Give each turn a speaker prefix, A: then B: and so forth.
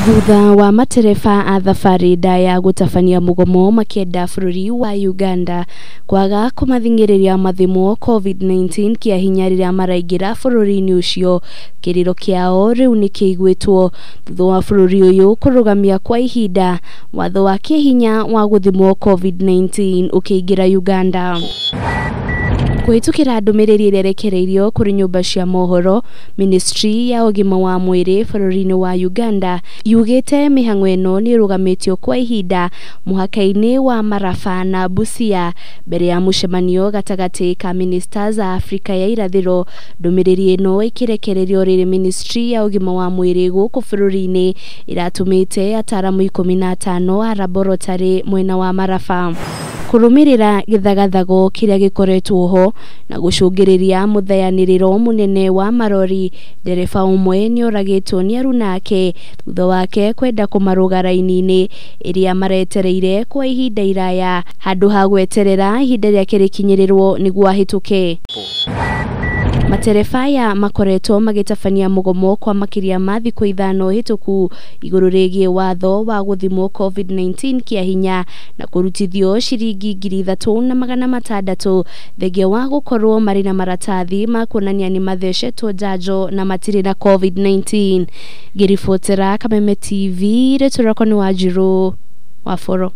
A: Thutha wa matereba a thabarĩ ndaya gũtabania mũgomo makĩenda bũrũri wa Uganda kwaga kũmathing'ĩrĩria mathimwo COVID-19 kĩa hinya rĩrĩa maraingĩra bũrũri-inĩ ũcio, kĩrĩro kĩao rĩu nĩkĩiguĩtwo thutha wa bũrũri ũyũ kũrũgamia kwa ihinda watho wa kĩhinya wa gũthimwo COVID-19 ũkĩingĩra Uganda. Kũhĩtũkĩra ndũmĩrĩri ĩrĩa ĩrekereirio kũrĩ nyũmba cia mohoro, Ministry ya ũgima wa mwĩrĩ bũrũri-inĩ wa Uganda yugĩte mĩhang'o ĩno nĩ ĩrũgamĩtio kwa ihinda mũhaka-inĩ wa Maraba na Busia mbere ya mũcemanio gatagatĩ ka ministers a Afrika ya irathĩro. Ndũmĩrĩri ĩno ĩkĩrekererio rĩrĩ Ministry ya ũgima wa mwĩrĩ gũkũ bũrũri-inĩ ĩratũmĩte ataramu 15 a laboratory mwena wa Maraba kũrũmĩrĩra gĩthagathago kĩrĩa gĩkoretwo ho na gũcũngĩrĩria mũthayanĩrĩro mũnene wa marori. Ndereba ũmwe nĩoragĩtwo nĩ aruna ake thutha wake kwenda kũmarũga raini-inĩ ĩrĩa maretereire kwa ihinda iraya handũ ha gweterera ihinda rĩake rĩkinyĩrĩrwo nĩguo ahĩtũke. Matereba aya makoretwo magĩtabania mũgomo kwa makĩria ma thikũ 5 hĩtũku igũrũ rĩgiĩ watho wa gũthimwo COVID-19 kĩa hinya na kũrutithio ciringi 3,600 thengia wa gũkorwo marĩ na maratathi ma kuonania nĩ mathecetwo njanjo na matirĩ na COVID-19. Ngĩribotera Kameme TV, rĩtwa rĩakwa nĩ Wanjirũ wa Boro.